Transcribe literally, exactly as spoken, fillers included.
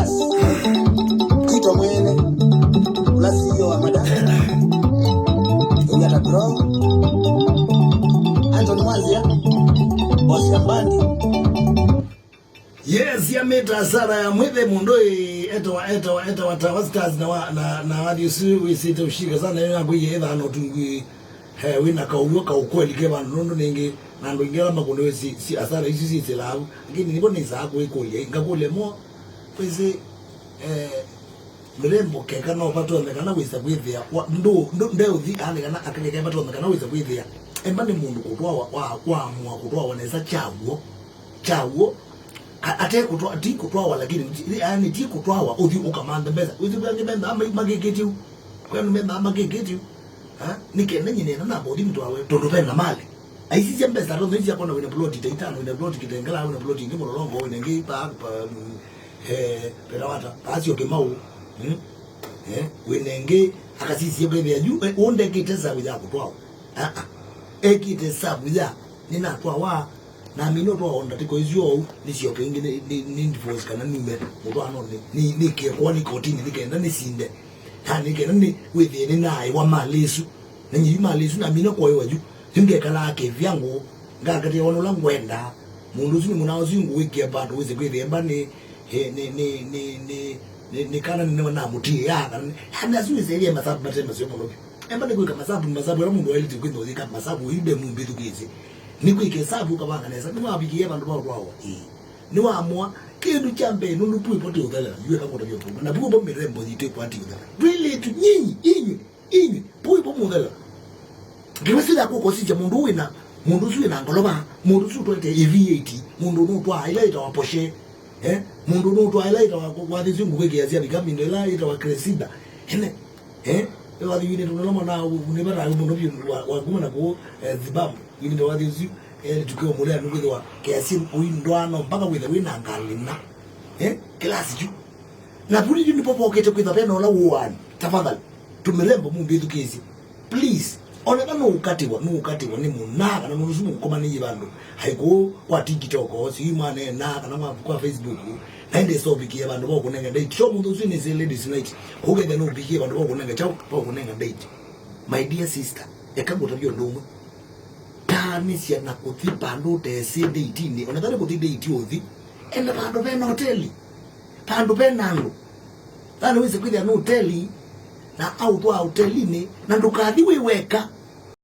Kwitwa mwene, ũla C E O wa Madam, Kenyatta Bro, Anton Mwanzia, Boss ya Mbandi. Yes, yamĩta asara ya mwĩthĩ mũndũ ĩ, etawa, etawa, etawa Tawa Stars na wa, na, na wathi ũsu wĩsĩte ũshika sana, yo nakwĩie ĩthano tungwi, he, wĩna kaũw'o kaũkweli ke vandũ nũndũ nĩngĩ, na andũ aingĩ ala makũnĩwe si, si asara isu syĩsĩlaa vu. Lakini nĩvo nĩsaa kwĩkũlya, ngakũlya mo, kwĩsĩ, eh, mĩrembo keka no vatonyekana wĩsa kwĩthĩa, wa, ndũ, ndũ, ndeũthi aane kana akekeka vatonyekana wĩsa kwĩthĩa. Emba nĩ mũndũ kũtwawa, wa, waamua kũtwawa nesa kyaw'o. Kyaw'o, ka-, ate kũtwa-, ti kũtwawa, lakini ti, yani ti kũtwawa, ũthi ũkamanthe mbesa. Ũthi kwĩ angĩ mendaa ma-, makĩkĩtye u. Kwĩ andũ mendaa makĩkĩtye u. Ha? Nĩ kenda nyine na namba ũthi mtwawe, tondũ ve na mali. Aisisya mbesa, tondũ isi akona wĩna ploti ta itano, wĩna ploti Kitengela, wĩna ploti ingĩ Mũlolongo, wĩna ingĩ pa, pa, mm, eh, Petawata, Pasio Kimau. Mm? Eh, wĩna ingĩ, akasisya kwĩthĩa yu, eh, ũndekĩte savu ya kũtwawa. Ah, ah. Ekĩte savu ya, nĩnatwawa. Na mina ũtwawa ndatĩko isu ou, nĩsyoke ĩngĩ nĩ, nĩ, nĩ divorce kana nume mũtwaanonĩ, nĩ, nĩkĩe kwa nĩ kotini nĩ kenda nĩsinde. Na nĩ kenda nĩ wĩthĩe nĩnaaĩwa malĩ ĩsu. Na nyie yu malĩ ĩsu na mina kũaĩwa yu, yu ngekalaa kĩvya ngũ, ngakatĩĩa wona ũla ngwendaa. Mũndũ ũsu nĩ mũna ũsu ngũwĩkĩa vandũ wĩse kwĩthĩa mba nĩ, eh, nĩ, nĩ, nĩ, nĩ, nĩ, nĩ kana nĩnewa namũtiĩa kana nĩ, yani asu wĩsĩlye masavu mate maseo mũno vyũ. Emba nĩ kwĩka masavu, masavu ala mũndũ waĩlĩte kwĩtha ũyĩka masavu yu nde mũmbĩthukĩĩsye. Nĩ kwĩka ĩsavu ũkavanga nesa, nĩwavikie vandũ va ũtwawa? Ĩĩ. Nĩwamũa, kĩndũ kya mbee nũndũ puĩpo ti ũthelela, yu eka ngũtavya ũtũma. Na puĩpo mĩrembo yitũ ĩkwati ũthelela. Twĩlĩtu nyinyi, inywe, inywe, puĩpo mũthelela. Nginya sila kũkosisya mũndũ wĩna, mũndũ ũsu wĩna ngolova, mũndũ ũsu ũtwaĩte ĩ V eight, mũndũ nũtwaa ĩla ĩtawa Porsche, eh? Mũndũ nũtwaa ĩla ĩtawa wathĩsyo ngũkwĩkĩa sya vika mindo ĩla ĩtawa Cressida. Ene, eh? Ĩwathi wine tũnola mwana nĩ vata mũno vyũ wa, wa kuma na kũu, eh, Zimbabwe. Wine wathi ũsu, eh, tukio mũlea nũkwĩthĩwa kĩasya ũindwano mpaka wĩthe wĩna ngalĩ na, eh? Kĩlasi kyu. Na vuli yu nĩpo vokĩte kwĩtha vena ũla ũani. Tafadhali, tũmĩrembo mũmbĩthukĩĩsye. Please. Ona ethwa nũũkatĩwa, nũũkatĩwa nĩ mũna kana mũndũ ũsu mũkomanĩie vandũ. Aikũũ kwa TikTok, siu mwaneenaa kana kwa, kwa Facebook. Na ĩndĩ sovikie vandũ va kũnenga date. Show mũndũ ũsu nĩ say ladies night. Kũkethĩa nũvikie vandũ va kũnenga chao, va kũnenga date. My dear sister, eka ngũtavye ũndũ ũmwe. Taanĩsya na kũthi vandũ ũtesĩ date-inĩ. Ona ethwa nĩ kũthi date ũthi. Enda vandũ vena hoteli. Vandũ vena andũ. Thani wĩsĩ kwĩthĩa nĩ hoteli, na aũtwaa hotelinĩ, na ndũkathi wĩ weka.